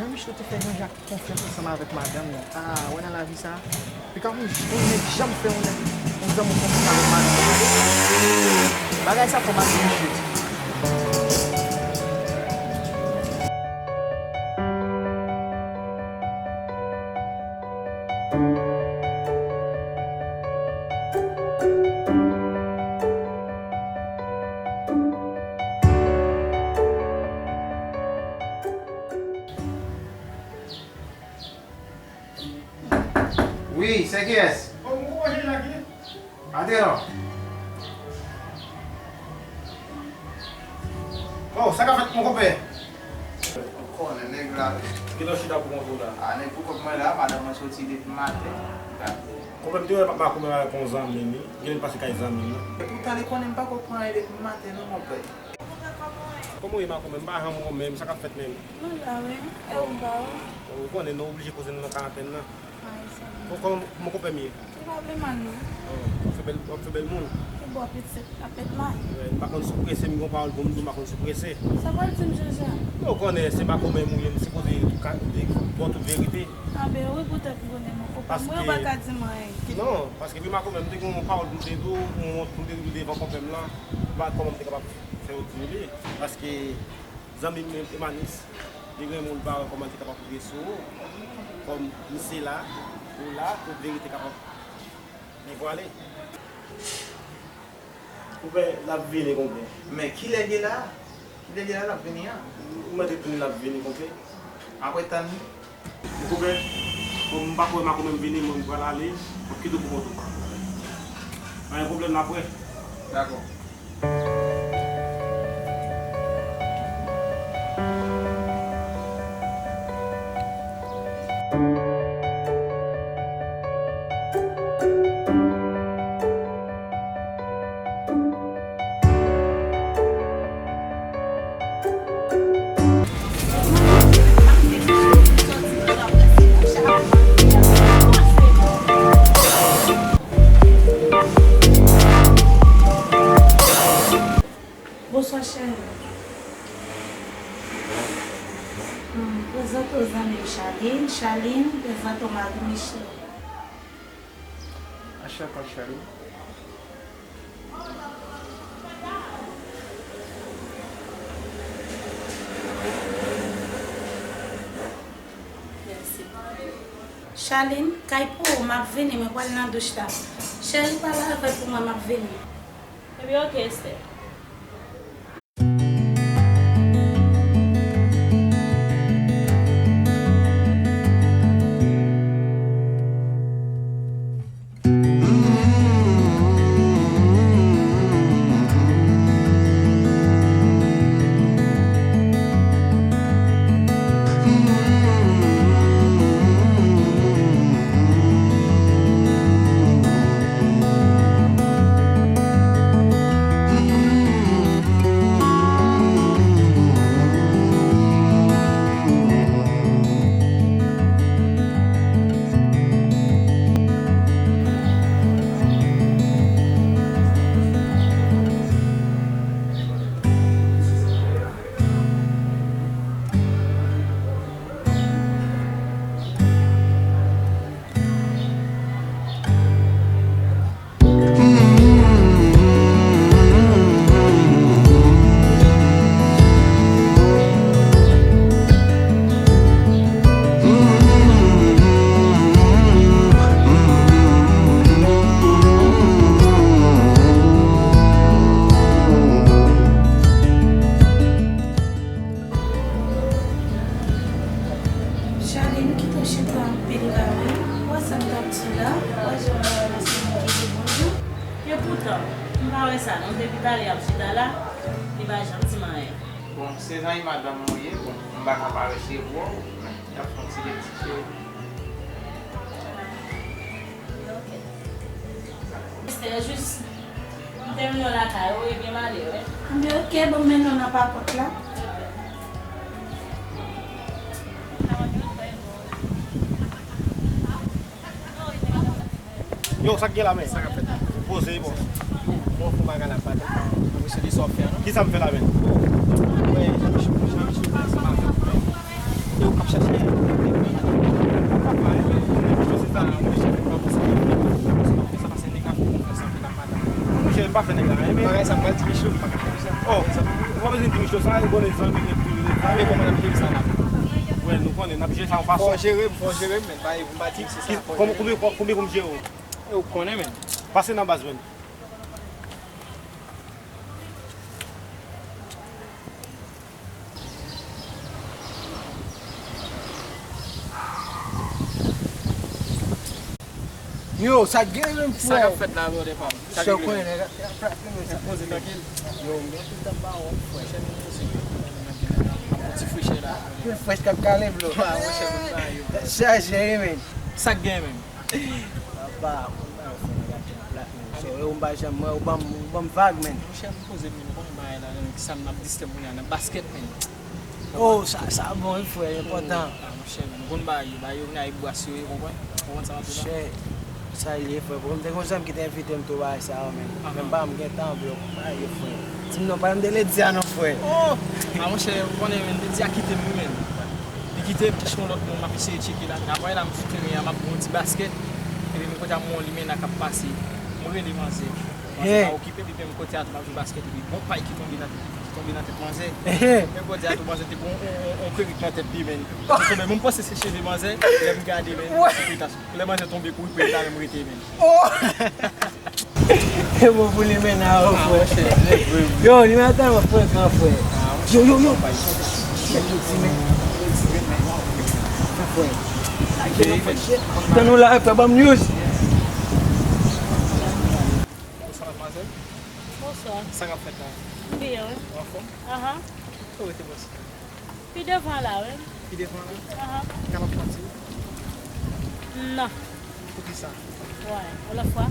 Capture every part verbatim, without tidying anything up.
Jan Michel te fè Jean Jacques konfyans ansanm avèk madanm li. Ah, wè nan lavi sa, li ka yon, yon nèg janm fè yon nèg, yon zanmi konfyans avèk madanm li. Bagay sa fè m ap reflechi. Wi, se kiyès? Antre non. Oh, sa k ap fèt, mon konpè? Ou konnen nèg la. Kilè w chita pou kont ou la? Ah, nèg pou kont mwen la, madanm mwen soti depi maten. Konpè m te wè makomè avèk yon zanmi li. Genlè l pase kay zanmi l. Epoutan li konnen m pako pran anyen depi maten non, konpè. Kòman w ye makomè? M pa janm wè w menm, sa k ap fèt menm? Mwen la wi, e ou pa wè? Ou konnen nou oblije koze nou nan karantèn nan. Ay, sa. Kòman, kòman, kòman konpè m ye? Li pa vle mal non. Oh, w ap fè bèl, w ap fè bèl moun. Ki bò pitit ap fèt mal? Wi, m pa konn si w prese, m gen yon pawòl pou m di w, m pa konn si w prese. Sa pral di m Jean Jacques? Ou konnen se makomè m ou ye, m sipoze ka, di, di w tout verite. A ben wi, poutèt m konnen m yon konpè m, wi, ou pa ka di m anyen. Non, paske pi makomè m te gen yon pawòl pou m te di w, yon wont pou m te di w devan konpè m lan, m pa wè kòman m te kapab fè w di w li. Paske zanmi m Emanis, li gen moun pa wè kòman l te kapab rive sou ou. Kòm misye la, ou la, tout verite kapab devwale. Konpè, l ap vini, konpè. Men kilè l ye la? Kilè l ye la, l ap vini an? Ou mèt retounen, l ap vini, konpè. Apre tann li. Konpè, bon, m pa kwè makomè m vini, mwen m pral ale, m ap kite w pou kont ou. Pa gen pwoblèm, n ap wè. Dakò. Bonswa, cheri. Hmm, prezante w zanmi m Charline. Charline, prezante w mari m Michel. Anchante, Charline. Mèsi. Charline, kay pou ou, m ap vini, mwen pral nan douch la. Cheri, pale avèk ou, mwen, m ap vini. Ebyen, oke, Esther. Charline, kite w chita anpil la wi. Ou wè sa m t ap di w la? Ou wè jan m wè w la, se mwen ki di bonjou? Epoutan, m pa wè sa non. Depi talè y ap chita la, li pa janm di m anyen. Bon, se zanmi madanm mwen ye, bon, m pa ka pa resevwa w, men y ap fè yon ti lekti sou ou. Esther, jis m te mennen w lakay ou, ebyen m ale wi. Ebyen oke, ban m mennen w nan pa pòt la. Yo, sa k gen la, men? Sa k ap fèt la? Poze, bon. Bon, fon bagay la, pa tèt pa. Ou se de sa w fè, non? Kisa m fè la, men? Wè, Jan Michel, Jan Michel, sa pa fè. Yo k ap chache. Papa, e, e, se sa, mwen, chèf, pa panse ke sa pase nèg la fè konfyans anpil ak madanm. Monchè, m pa fè nèg la anyen, men bagay sa m pral di Michel, m pa ka fè sa. Oh, ou pa bezwen di Michel sa, e bon, zanmi, zanmi, zanmi, kòman n ap jere sa la? Wè, nou konnen, n ap jere sa yon fason. Fò jere m, fò jere m, men pa, m pa di se sa. Konbyen, konbyen pou m jere w? E ou konnen, men. Pase nan baz, men. Yo, sa k gen menm, frè? Sa k ap fèt la, brother pa m? Sa k ap fèt? Ou poze trankil? Yo, m gen tout tan pa wè w, frè. Monchè, nou poze, ap pran ti frechè la. Pil frèch k ap kale, bro. Ah, monchè, nou pa yo. Chaje, wi, men. Sa k gen menm? Papa, ou pa wè, frè, nèg la te plat, men. So, yo, m pa janm wè, ou ban m, ou ban m vag, men. Monchè, m poze, men, ou konn bagay la, men, sa m ap distè kounye a nan basket, men. Oh, sa, sa bon, wi, frè, enpòtan. Ah, monchè, m konn bagay yo, bagay yo vin avèk bras yo, ou konprann? Ou konprann sa m ap di la? Monchè, sa l ye, frè. Bon, m te gon zanmi ki te envite m tou bagay sa yo, men. Men m pa, m gen tan, bro. Bagay yo, frè. Di m non, pa m de Ledia non, frè. Oh! Ah, monchè, ou konnen, men, Ledia kite m, wi, men. Li kite m, li chèche yon lòt moun, m ap eseye tcheke la. Men apre la, m sou teren an, m ap gwo ti basket. Epi m kote a, m wè yon limena k ap pase. M rele manzè. Manzè pa okipe, epi menm kote a tou, m ap jwe basket, epi bon pay ki tonbe nan, ki tonbe nan tèt manzè. Menm kote a tou, manzè te pran yon, yon, yon perik nan tèt li, men. Li tonbe, men m panse se cheve manzè, lè m gade, men, se perik la. Lè manzè tonbe kouri, perik la menm rete, men. Oh! E bon pou limena, yo, frè. Yo, limena tèlman frekan, frè. Yo, yo, yo. Frè. Tann nou la, frè, ban m news. Bonswa, madmwazèl. Bonswa. Sa k ap fèt la? Byen, wi. Ou anfòm? Ahan. Kote w rete bò isit la? Pi devan la, wi. Pi devan la? Ahan. Kapab pati? Non. Poukisa? Wè, yon lòt fwa.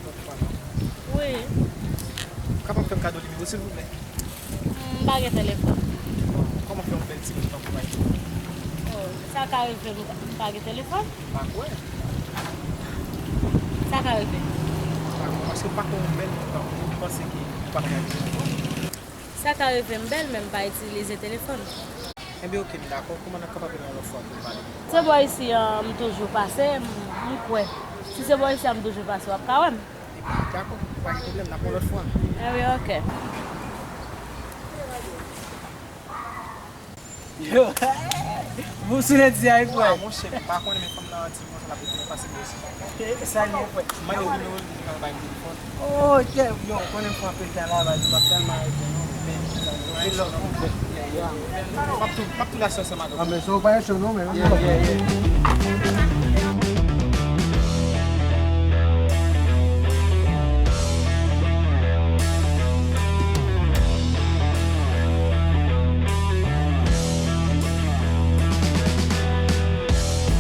Lòt fwa, non? Wi. Ou kapab fè m kado nimewo, silvouplè? M pa gen telefòn. Kòman fè yon bèl timoun tankou w pa gen telefòn? Oh, sa ka rive m pa gen telefòn? M pa kwè. Sa ka rive. M pa kwè, paske m pa kwè yon bèl moun tankou w panse ke ou pa ka gen telefòn. Sa ka rive m bèl, men m pa itilize telefòn. Enben, oke, m dakò. Kòman n ap kapab rele yon lòt fwa pou n pale? Se bò isi a m toujou pase, m, m kwè. Si se bò isi a m toujou pase, w ap ka wè m. Dakò, pa gen pwoblèm, n ap yon lòt fwa. Enben, oke. Yo, bon, sou Ledia, wi, frè. Ah, monchè, m pa konnen, men fanm nan di m konsa l ap rete pase m osi. E, e sa l ye, frè? M mande nimewo l, li pa bay m telefòn. Oh, ok, yo, ou konnen m fè anpil tan la, baz, m ap tèlman rete, non, men, anpil love pou frè. M ap tou, m ap tou la sè sa madanm. Ah, men, so, pa yon cho, non, men. Yeah, yeah, yeah.